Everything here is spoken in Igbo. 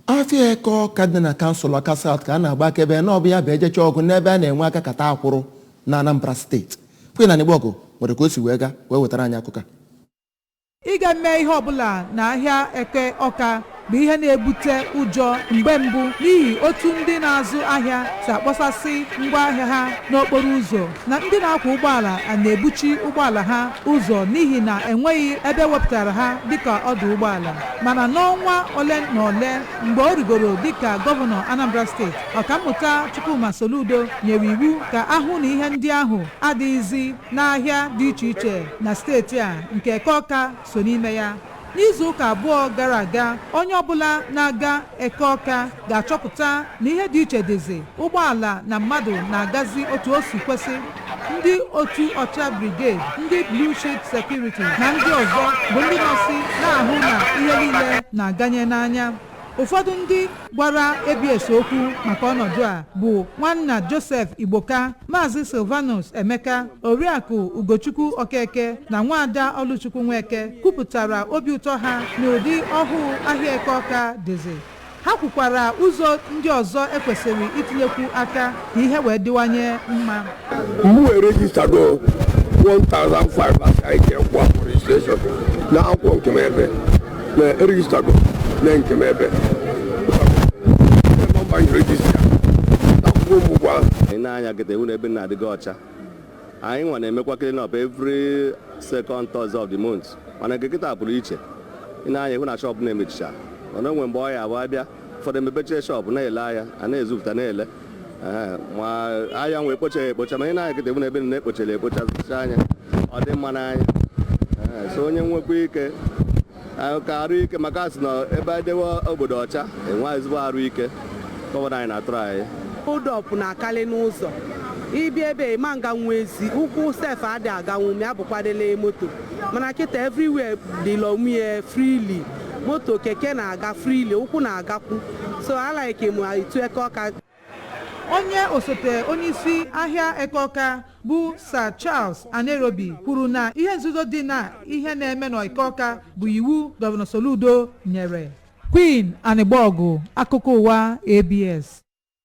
Afịa Eke Ọka dị na kansụl Ọka South ka a na-agba akaebe na ọ bụ ya bụ ejecha ọgụ n'ebe a na-enwe aka kata akwụrụ na Anambra Steeti. Queen Anigbogu nwere ka o si wee gaa wee wetara anyị akụkọ a. Ịga mee ihe ọbụla na ahịa Eke Ọka bụ ihe na-ebute ụjọ mgbe mbụ n'ihi otu ndị na-azụ ahịa si akpọsasị ngwaahịa ha n'okporo ụzọ na ndị na-akwọ ụgbọala a na-ebuchi ụgbọala ha ụzọ n'ihi na enweghị ebe wepụtara ha dịka ọdụ ụgbọala. Mana n'ọnwa ole na ole mgbe ọ rigoro dịka gọvanọ Anambra Steeti, Ọkammụta Chukwuma Soludo nyere iwu ka ahụ na ihe ndị ahụ adịghịzi n'ahịa dị iche iche na steeti a nke Eke Ọka so n'ime ya. N'izu ụka 2 gara aga, onye ọbụla na-aga Eke Ọka ga-achọpụta na ihe dị iche dịzi. Ụgbọala na mmadụ na-agazi otu o si kwesị. Ndị otu Ọcha Brigade, ndị Blue Shield Security na ndị ọzọ bụ ndị nọsi na-ahụ na ihe niile na-aganye n'anya. Ụfọdụ ndị gwara ABS okwu maka ọnọdụ a bụ Nwanna Joseph Igboka, Maazị Silvanus Emeka, Oriakụ Ugochukwu Okeke na Nwaada Oluchukwu Nweke kwupụtara obi ụtọ ha n'ụdị ọhụụ ahịa Eke Ọka dịzi. Ha kwukwara ụzọ ndị ọzọ ekwesịrị itinyekwu aka ka ihe wee dịwanye mma. M wee registergo 1005 asị anyị ga-ekwu afọ registration na akwụkwọ nke m ebe na eregistergo na nke m ebe nọmba anyị register na akwụkwọ m ụgwọ ahụ. Ị na-anya kịta ewu na ebe na-adịghị ọcha. Anyị nwa na-emekwa clean up every second Thursday of the month, mana nke kịta pụrụ iche. Ị na-anya ihu na shop na-emechicha, mana onwe mgbe ọ ya abụ abịa, ụfọdụ emepechie shop na-ele ahịa, a na-ezupụta na-ele. Ee, ma ahịa nwee ekpocha ya ekpocha. Ma ị na-anya kịta ewu na ebe na-ekpochara ekpocha zụcha anya, ọ dị mma n'anya. Ee, so onye nwekwa ike ka arụ ike, maka asị na ebe edewe obodo ọcha enwe ezigbo arụ ike. Gọvanọ anyị na-atụrụ anyị. Hold up na-akarị n'ụzọ. Ịbịa ebe ịma nga nwa ezi ụkwụ sef adị aganwu ma ya bụkwadele moto, mana kịta everywhere dị lọmie freely, moto, keke na-aga freely, ụkwụ na-agakwu, so I like m etu Eke Ọka. Onye osote onyeisi ahịa Eke Ọka bụ Sir Charles Anerobi kwuru na ihe nzuzo dị na ihe na-eme n'Eke Ọka bụ iwu Gọvanọ Soludo nyere. Queen Anigbogu, akụkọ ụwa ABS.